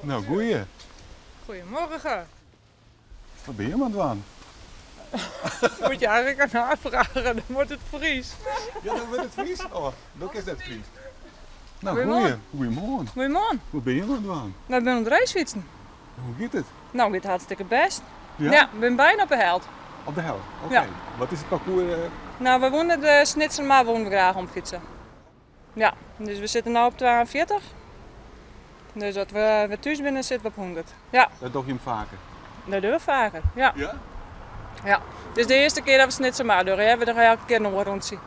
Nou, goeie. Goedemorgen. Wat bin je oan it dwaan? Moet je eigenlijk aan haar vragen, dan wordt het Fries. Ja, dan wordt het Fries? Oh, dat is net Fries. Nou, Goedemorgen. goeie. Goedemorgen. Goedemorgen. Wat bin je oan it dwaan? Wij zijn aan het racefietsen. Hoe gaat het? Nou, gaat hartstikke best. Ja? Ja, ik ben bijna op de helft. Op de helft? Oké. Ja. Wat is het parcours? Nou, we wonen de Snitser maar wonen we graag om fietsen. Ja, dus we zitten nu op 42. Dus dat we weer thuis binnen zitten we op 100. Ja. Dat doe je hem vaker? Dat doen we vaker, ja. Ja? Ja. Het is de eerste keer dat we Snitser maar doen. Hè? We doen elke keer nog een rondje.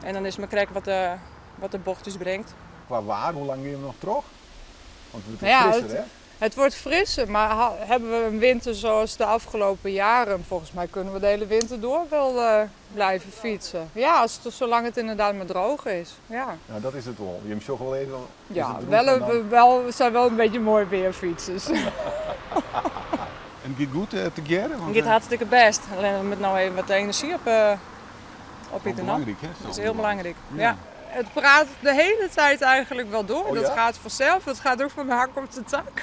En dan is het maar kijken wat de bocht dus brengt. Qua waar, hoe lang ben je hem nog terug? Want het wordt frisser, hè? Het wordt frisser, maar hebben we een winter zoals de afgelopen jaren? Volgens mij kunnen we de hele winter door wel blijven fietsen. Ja, zolang het inderdaad maar droog is. Ja. Nou, dat is het wel. Je hebt toch wel even, is Ja, het droog wel en dan we zijn wel een beetje mooi weerfietsers. En het gaat goed te geren? Want, Het gaat hartstikke best. Alleen we moeten nou even wat energie op Wel eten, belangrijk, hè? Dat is heel belangrijk, Ja. ja. Het praat de hele tijd eigenlijk wel door. Oh, Dat ja? gaat vanzelf. Het gaat ook van de hak op de tak.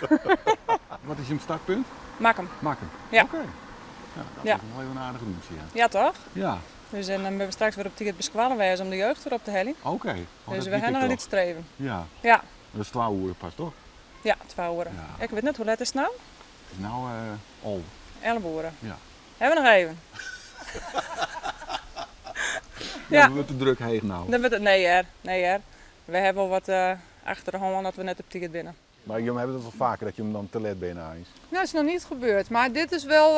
Wat is je startpunt? Makkum. Makkum. Ja. Oké. Ja, dat Ja. is nog wel even een aardig rondje, ja. Ja, toch? Ja. Dus en dan hebben we straks weer op tijd beskwallen om de jeugd erop te halen. Oké. Oh, Dus dat we weet gaan ik nog toch. iets streven. Ja. Ja. Dat is 12 uur pas, toch? Ja, 12 uur. Ja. Ik weet net hoe laat is het nou? Het is nou al. 11 uur. Ja. Hebben we nog even? Ja, Ja. we worden te druk heen nou. Dan wordt het, nee, hè. Nee, hè. We hebben al wat achter de hand dat we net op ticket binnen. Maar jullie hebben dat wel vaker, dat je hem dan te laat bent eens. Nou, dat is nog niet gebeurd. Maar dit is wel...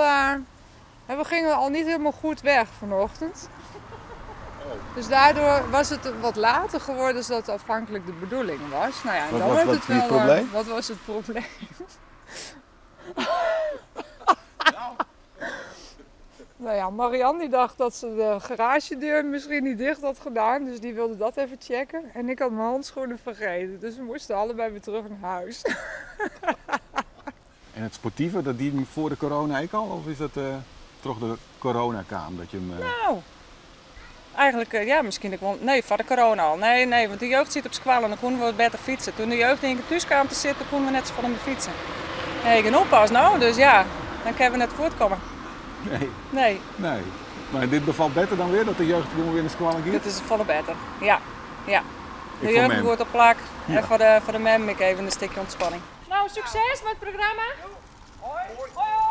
we gingen al niet helemaal goed weg vanochtend. Dus daardoor was het wat later geworden dan dat afhankelijk de bedoeling was. Nou ja, en Wat dan was wordt wat het het wel, probleem? wat was het probleem? Nou ja, Marianne die dacht dat ze de garagedeur misschien niet dicht had gedaan. Dus die wilde dat even checken. En ik had mijn handschoenen vergeten. Dus we moesten allebei weer terug naar huis. En het sportieve, dat die voor de corona ook al? Of is dat toch de coronakaam dat je hem, Nou, eigenlijk, ja, misschien ook wel. Nee, voor de corona al. Nee, nee, want de jeugd zit op squal en dan konden we wat beter fietsen. Toen de jeugd in de thuiskamer te zitten, konden we net zo van hem fietsen. Nee, geen oppas nou, dus ja, dan kunnen we net voortkomen. Nee. Nee. Nee. Maar dit bevalt beter dan weer, dat de jeugd gewoon weer in de squal gaat? Dit is volle beter, ja. Ja. Ik De voor jeugd mem. wordt op plak Ja. en voor de mem ik even een stukje ontspanning. Nou, succes met het programma. Hoi. Hoi.